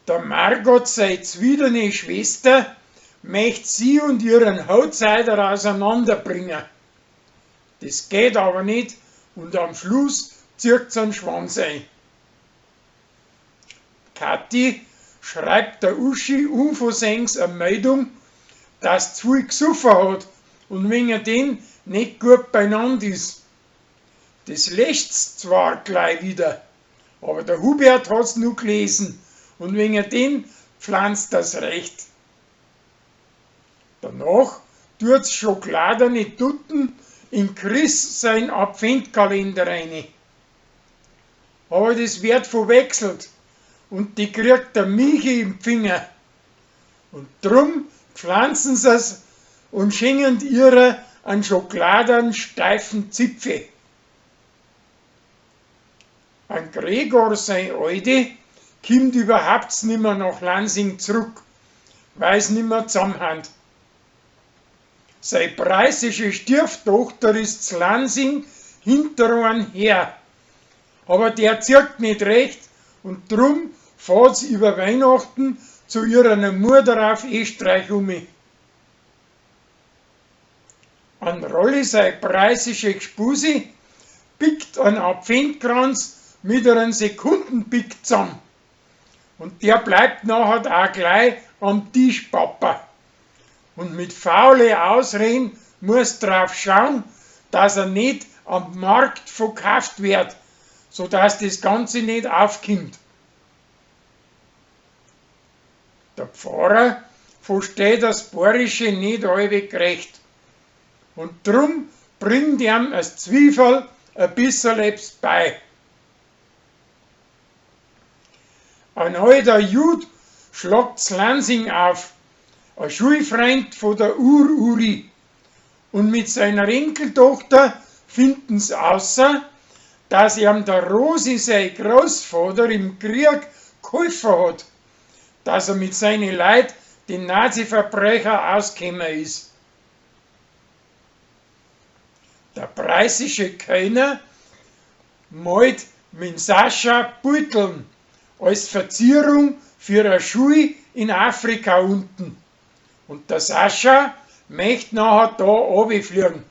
Der Margot sei z'widerne Schwester möcht sie und ihren Hautseider auseinanderbringen. Das geht aber nicht und am Schluss zirkt's einen Schwanz ein. Kathi schreibt der Uschi unversehens eine Meldung, dass zu viel gesoffen hat und wegen dem nicht gut beieinander ist. Das lässt's zwar gleich wieder, aber der Hubert hat's nur gelesen und wegen dem pflanzt das recht. Danach tut's schokoladene Tutten in Chris sein Adventkalender rein. Aber das wird verwechselt und die kriegt der Michi im Finger. Und drum pflanzen sie's und schenken ihrer einen schokoladen steifen Zipfel. An Gregor sein Alte kimmt überhaupt nimmer nach Lansing zurück, weil's nimmer zusammenhand. Sei preußische Stieftochter ist z Lansing hinter einen her. Aber der zirkt nicht recht und drum fährt sie über Weihnachten zu ihrer Mutter auf Österreich um. An Rolli sei preußische Gspusi pickt ein Adventkranz mit einem Sekundenpick zusammen. Und der bleibt nachher auch gleich am Tisch, Papa. Und mit faule Ausreden muss drauf schauen, dass er nicht am Markt verkauft wird, sodass das Ganze nicht aufkommt. Der Pfarrer versteht das Bayerische nicht allweg recht. Und drum bringt ihm als Zwiefel ein bisserl etwas bei. Ein alter Jud schlagt's Lansing auf, ein Schulfreund von der Ur-Uri. Und mit seiner Enkeltochter finden's außer, dass ihm der Rosi sein Großvater im Krieg geholfen hat, dass er mit seinen Leuten den Nazi-Verbrecher ausgekommen ist. Der preußische Kölner malt mit Sascha Beuteln als Verzierung für eine Schule in Afrika unten. Und der Sascha möchte nachher da runterfliegen.